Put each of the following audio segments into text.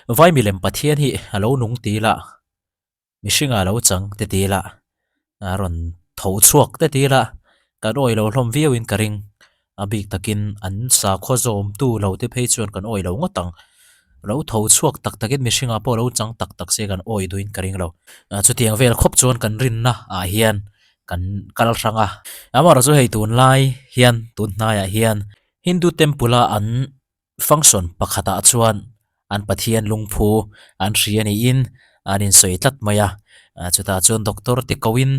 Vai milem Pathian hi a lo nung ti ila, mihringa a lo chang te ti ila, a rawn tho chhuak te ti ila, kan awih lo hlawm viauin ka ring. A bik takin an sakhaw zawmtu lo te phei chuan kan awih lo ngawt ang. Lo tho chhuak tak takin mihringa pawh lo chang tak tak se kan awih duhin ka ring lo. Chutiang vel khawp chuan kan rinna ah hian kan kal hrang a. Amaherawhchu hei tunlai hian tun hnaiah hian Hindu temple a an Function pakhatah chuan an Pathian lungphu an hria niin an insawi tlat mai a, chutah chuan doctor te koin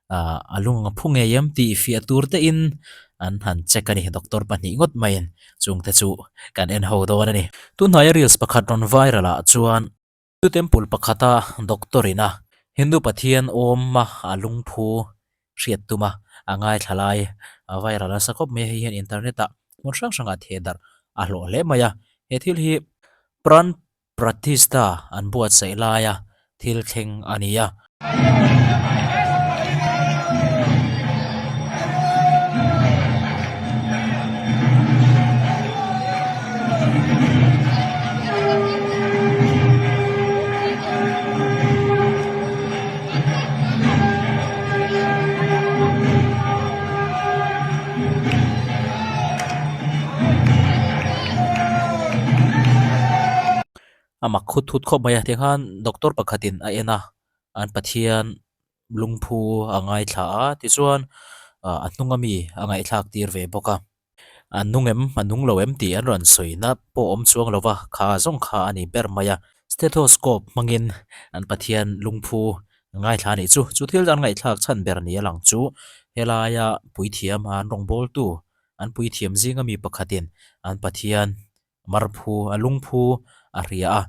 a lung a phu ngei em tih fiah tur tein an han check a ni, doctor pahnih ngawt maiin chungte chu kan en ho dawn a ni. Tunhnaia reels pakhat rawn viral ah chuan. Hindu temple pakhata doctor ina Hindu pathian awma a lungphu hriat tuma a ngaithla lai a viral nasa khawp mai a, hei hian internet ah hmun hrang hrangah theh darh a hlawh hle mai a, he thil hi Pran Pratistha an buatsaih laia thil thleng a ni a. A mak khut thut khawp mai a tikhan doctor pakhatin a en a an Pathian lungphu a ngaithla a tichuan ah a hnung ami a ngaihthlak tir ve bawk a a nung em a nung lo em tih an rawn sawi na pawh awm chuang lo va kha zawng kha a ni ber mai a stethoscope hmangin an Pathian lungphu ngaithla a nih chu chu thil an ngaihthlak chhan ber ni a lang chu helaia puithiam an rawngbawltu an puithiam zinga mi pakhatin an Pathian Marphu a lungphu a hria a,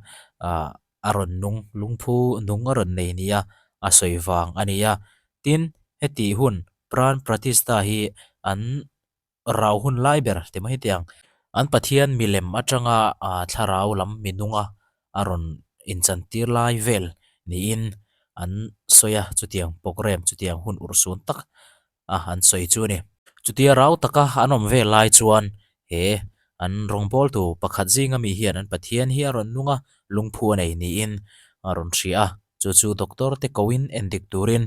ah a rawn nung lungphu nung a rawn nei nia a sawi vang a ni a. Tin, heti hun Pran Pratistha hi an rau hun lai ber ti mai teh ang. An Pathian milem atanga ah thlarau lam mi nunga a rawn inchantir lai vel niin an sawi a, chutiang programme chutiang hun urhsun tak a an sawi chu a ni. Chutia rau taka an awm vel lai chuan he an rawngbawltu pakhat zinga mi hian an Pathian hi a rawn nung a, lungphu a nei niin a rawn hria a, chu chu doctor te koin endik turin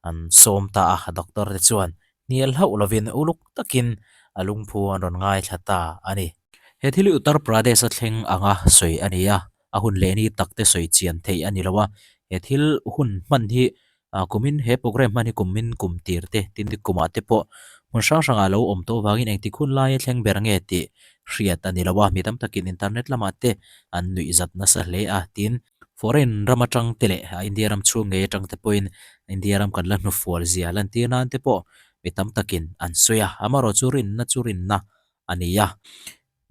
an sawm ta a, doctor te chuan hnial hauh lovin uluk takin a lungphu an rawn ngaithla ta a ni. He thil hi Uttar Pradesh a thleng anga sawi a ni a, a hun leh ni tak te sawi chian theih a ni lo a, he thil hun hman hi Ah kumin he programme hman hi kumin kum tir te tin kumah te pawh hmun hrang hrangah lo awm tawh vangin engtik hun laia thleng ber nge tih hriat a ni lo a, mi tam takin internet lamah te an nuih zat nasa hle a tin foreign ram atang te leh India ram chhung ngei atang te pawhin India ram kan la hnufual zia lantir nan te pawh mi tam takin an sawi a, amaherawhchu rinna chu rinna a ni a.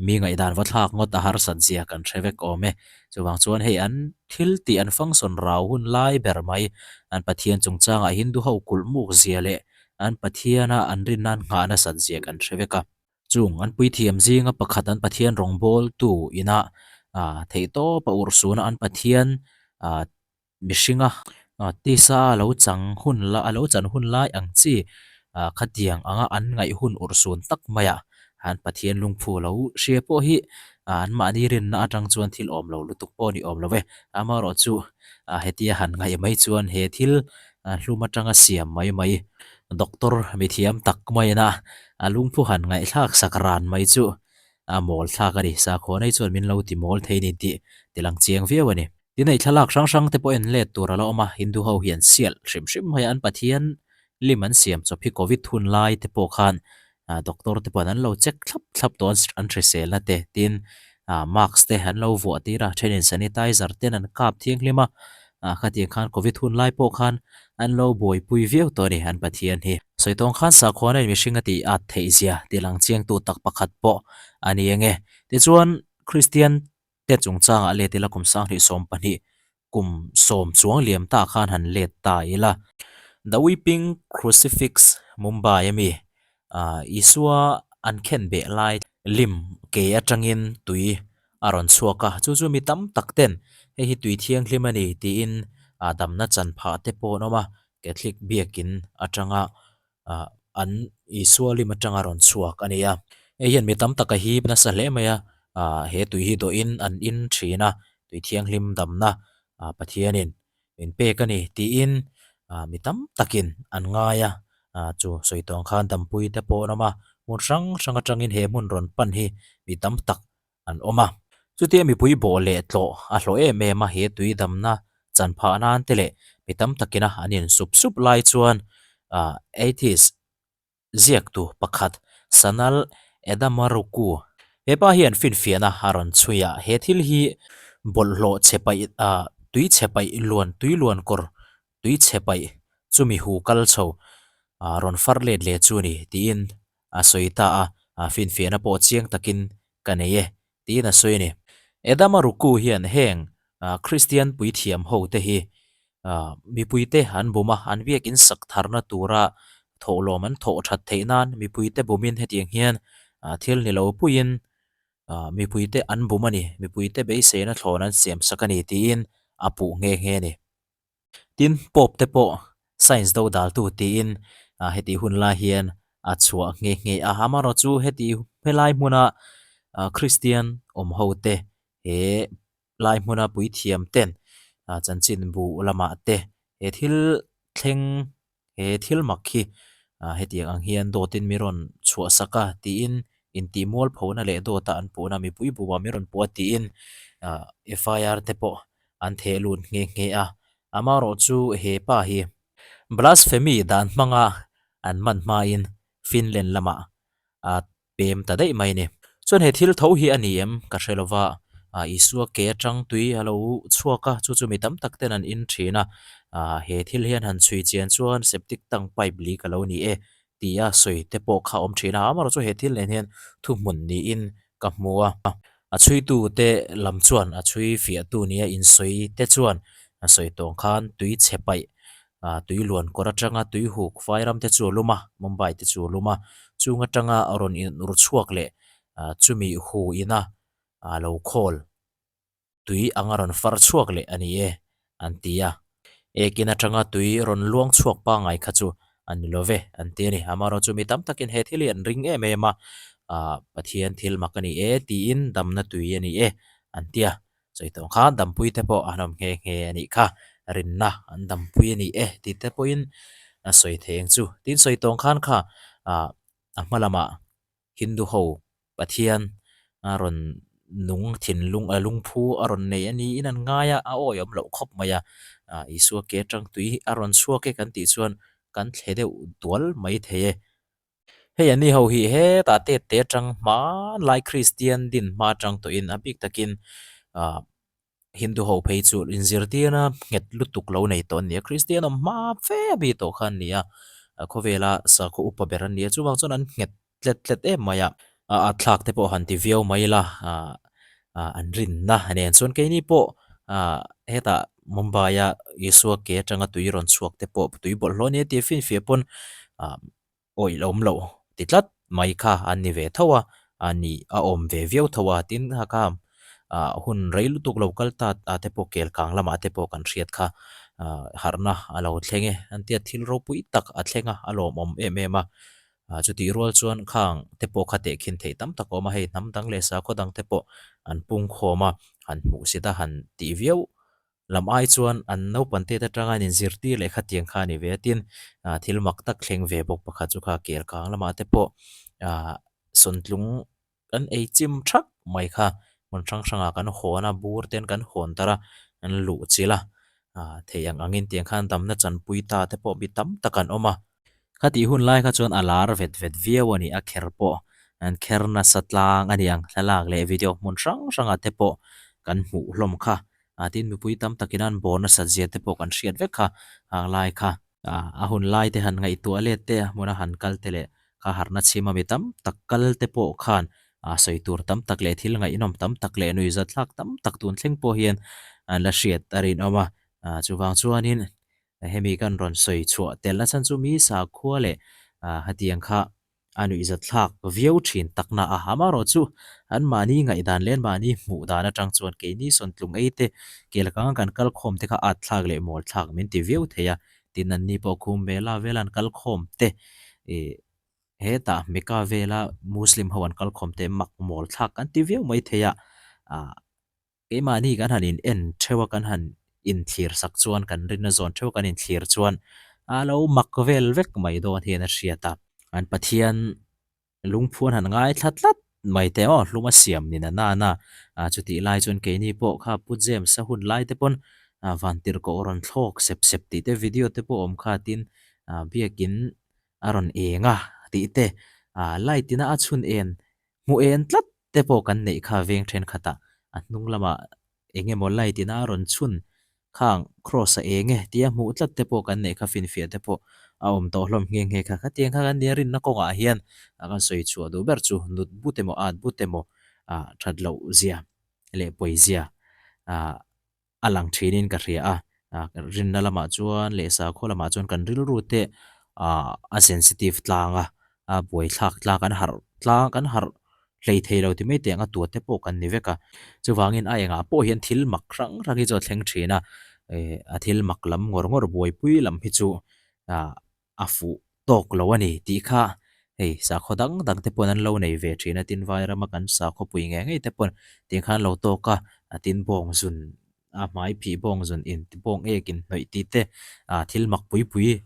Mi ngaihdan va thlak ngawt a harsat zia kan hre vek awm e. Chuvang chuan hei an thil tih an function rau hun lai ber mai an Pathian chungchangah Hindu ho kulh muk zia leh an Pathiana an rinna an nghah nasat zia kan hre vek a. Chung an puithiam zinga pakhat an Pathian rawngbawltu ina theihtawp a urhsuna an Pathian Mihringa tisa a lo chang hun la a lo chan hun lai ang chi ah khatiang anga an ngaih hun urhsun tak maia an Pathian lungphu lo hria pawh hi an mahni rinna atang chuan thil awm lo lutuk pawh a ni awm lo e. Amaherawh chu hetia han ngaih mai chuan he thil hlum atanga siam mai mai doctor mithiam tak maiin a a lungphu han ngaihthlak sak ran mai chu a mawl thlak a ni. Sakhaw nei chuan min lo ti mawl thei ni tih tilang chiang viau a ni. Tin hei thlalak hrang hrang te pawh en let tur a la awm a, Hindu ho hi an sial hrim hrim mai a, an Pathian lim an siam chawp hi Covid hun lai te pawh khan doctor te pawh an lo check thlap thlap tawh an hriselna te tin mask te an lo vuah tir a, thenin sanitizer ten an kap thianghlim a, khatiang khan Covid hun lai pawh khan an lo buaipui viau tawh a ni an Pathian hi. Sawi tawng khan sakhuana in mihring a tih at theih zia tih lang chiangtu tak pakhat pawh a ni ang e. Tichuan Kristian te chungchangah let ila kum 2020 kum sawm chuang liam ta khan han let ta ila. The Weeping Crucifix Mumbai ami ah Isua an khen beh lai lim ke atangin tui a rawn chhuak a, chu chu mi tam tak ten hei hi tui thianghlim a ni tiin ah damna chan phah te pawh an awm a, Catholic biakin atanga ah an Isua lim atanga rawn chhuak a ni a. Hei hian mi tam tak a hip nasa hle mai a, ah he tui hi dawhin an in thin a. Tui thianghlim damna Pathianin min pek a ni tiin mi tam takin an ngai a, chu sawi tawng khan dampui te pawh an awm a, hmun hrang hrang atangin he hmun rawn pan hi mi tam tak an awm a. Chutia mipui bawh leh tlawh a hlawh em em a, he tui damna chan phah nan te leh mi tam takina an in sup sup lai chuan atheist ziaktu pakhat Sanal Edamaruku he pa hian finfiahna a rawn chhui a, he thil hi bawlhhlawh chhe paih tui chhe paih luan tui luan kawr tui chhe paih chumi hu kal chho rawn far let leh chu ni tiin a sawi ta a, finfiahna pawh chiang takin ka nei e tiin a sawi a ni. Edamaruku hian heng Kristian puithiam ho te hi mipuite an bum a, an biakin sak tharna tura thawhlawm an thawh that theih nan mipuite bumin hetiang hian thil ni lo puiin mipuite an bum a ni, mipuite beiseina thlawn an siam sak a ni tiin a puh nghe nghe a ni. Tin, Pope te pawh science do daltu tiin hetih hun lai hian a chhuah nghe nghe a. Amaherawh chu heti helai hmuna Kristian awm ho te he lai hmuna puithiam ten chanchinbu lamah te he thil thleng He thil mak hi hetiang ang hian dawtin mi rawn chhuah sak a tiin intih mualphona leh dawta an puhna mipui buh ah mi rawn puh a tiin FIR te pawh an theh lut nghe nghe a. Amaherawh chu he pa hi blasphemy dan hmanga an man hmain Finland lamah a pem ta daih mai a ni. Chuan he thil tho hi a ni em ka hre lova, Isua ke atang tui a lo chhuak a, chu chu mi tam tak ten an in thin a, he thil hian han chhui chian chuan septic tank pipe leak a lo ni e tia sawi te pawh kha a awm thin a, amaherawh chu he thil nen hian thuhmun niin ka hmu a. A chhuitu te lam chuan a chhui fiahtu nia insawi te chuan a sawi tawng khan tui chhe paih tui luan kawr atanga tui huk vai ram te chu a lum a, Mumbai te chu a lum a, chung atanga a rawn in ur chhuak leh chumi hu ina a lo khawl tui anga rawn far chhuak leh a ni e an ti a. Ekin atanga tui rawn luang chhuak pangngai kha chu a ni lo ve an ti a ni. Amaherawhchu chu mi tam takin he thil hi an ring em em a, Pathian thil mak a ni e tiin damna tui a ni e an ti a. Sawi tawh kha dampui te pawh an awm nghe nghe a nih kha, rinna an dampui a ni e tih te pawhin a sawi thei ang chu. Tin sawi tawng khan kha ah a hma lamah Hindu ho Pathian a rawn nung thinlung a lungphu a rawn nei a niin an ngai a, a awihawm loh khawp mai a, ah Isua ke atang tui a rawn chhuak e kan tih chuan kan thle deuh dual mai thei e. Hei an ni ho hi hetah tet te atang hmanlai Kristian din hma atang tawhin a bik takin ah Hindu ho phei chu inzirtirna nghet lutuk lo nei tawh an ni a, Kristian awm hma fe bi tawh kha an ni a, khawvela sakhaw upa ber an ni a, chuvang chuan an nghet tlet tlet em mai a, a at thlak te pawh han ti viau mai la ah ah an rinna nen chuan keini pawh ah hetah Mumbai a Isua ke atanga tui rawn chhuak te pawh tui bawlhhlawh a ni a tih finfiah pawn ah awih lo awm loh ti tlat mai kha an ni ve tho a, a ni a awm ve viau tho a, tin kha kha ah hun rei lutuk lo kal ta ah te pawh kel kang lamah te pawh kan hriat kha ah harhna a lo thleng e an tia thil ropui tak a thleng a, a lawmawm em em a, ah chutih rual chuan khang te pawh kha tehkhin theih tam tak a awm a, hei hnam dang leh sakhaw dang te pawh an pungkhawm a, han hmuhsit a han tih viau Lam ai chuan an naupan tet atanga an inzirtir leh khatiang kha a ni ve a, tin thil mak tak thleng ve bawk pakhat chu kha kel kang lamah te pawh sawntlung kan ei chim thak mai kha hmun hrang hrangah kan hawn a, bur ten kan hawn darh a, an luh chilh a, thei ang angin tiang khan damna chanpui ta te pawh mi tam tak an awm a. Khatih hun lai kha chuan a lar vet vet viau a ni, a kher pawh an kher nasa tlang a ni ang, thlalak leh video hmun hrang hrangah te pawh kan hmuh hlawm kha, tin mipui tam takin an bawr nasat zia te pawh kan hriat vek kha hang lai kha. A hun lai te han ngaihtuah let te, a hmuna han kal te leh kha harhna chhim a mi tam tak kal te pawh khan sawi tur tam tak leh thil ngaihnawm tam tak leh nuihzat thlak tam tak tun thleng pawh hian an la hriat a rinawm a, chuvang chuanin Hemi kan rawn sawi chhuah tel na chhan chu mi sakhua leh hetiang kha a nuihzat thlak viau thin takna a. Amaherawh chu an mahni ngaihdan leh an mahni hmuh dan atang chuan keini sawntlung ei te, kelkanga kan kal khawm te kha at thlak leh mawl thlak min ti viau thei a. Tin an ni pawh khum vela vela an kal khawm te ih hetah Mecca vela Muslim ho an kal khawm te mak mawl thlak kan ti viau mai thei a. Keimahni kan han in en theuh a, kan han inthlir sak chuan kan rinna zawn theuh kan inthlir chuan a lo mak vel vek mai dawn hian a hriat a. An Pathian lungphu an han ngaithla tlat mai teh aw, hlum a siam ni na nana a, chutih lai chuan keini pawh kha Pu James-a hun lai te pawn vantirhkoh rawn thlawk sep sep tih te video te pawh awm kha tin biakin a rawn eng a tih te light ina a chhun en Hmu en tlat te pawh kan neih kha veng thenkhatah a hnung lamah eng emaw light in a rawn chhun khang cross a eng e tia hmuh tlat te pawh kan neih kha finfiah te pawh a awm tawh hlawm nghe nghe kha. Khatiang kha kan nia rinna kawngah hian a kan sawi chhuah duh ber chu nut but emaw at but emaw ah that loh zia leh pawi zia ah a lang thinin ka hria a, rinna lamah chuan leh sakhaw lamah chuan kan rilru te ah a sensitive tlang a, a buaithlak tlang kan harh tlang kan harh hlei thei lo ti mai teh ang a tua te pawh kan ni vek a, chuvangin a engah pawh hian thil mak hrang hrang hi chu a thleng thin a, eh a thil mak lam ngawr ngawr buaipui lam hi chu ah a fuh tawk lo a ni tih kha hei sakhaw dang dang te pawn an lo nei ve thin a, tin Vairama kan sakhaw pui ngei ngei te pawn tiang khan an lo tawk a, a tin bawng zun a hmai phih bawng zun in bawng ek in hnawih tih te ah thil mak pui pui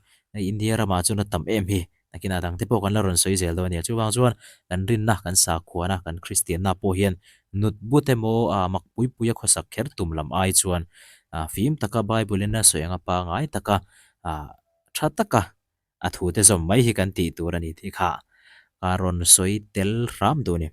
India ramah chuan a tam em hi nakinah dang te pawh kan la rawn sawi zel dawn a nia chuvang chuan kan rinna kan sakhuana kan Kristianna pawh hian nut but emaw ah mak pui pui a khawsak kher tum lam ai chuan ah fim taka Bible in a sawi anga pangai taka ah Tha taka a thute zawm mai hi kan tih tur a ni tih kha ka rawn sawi tel hram duh a ni.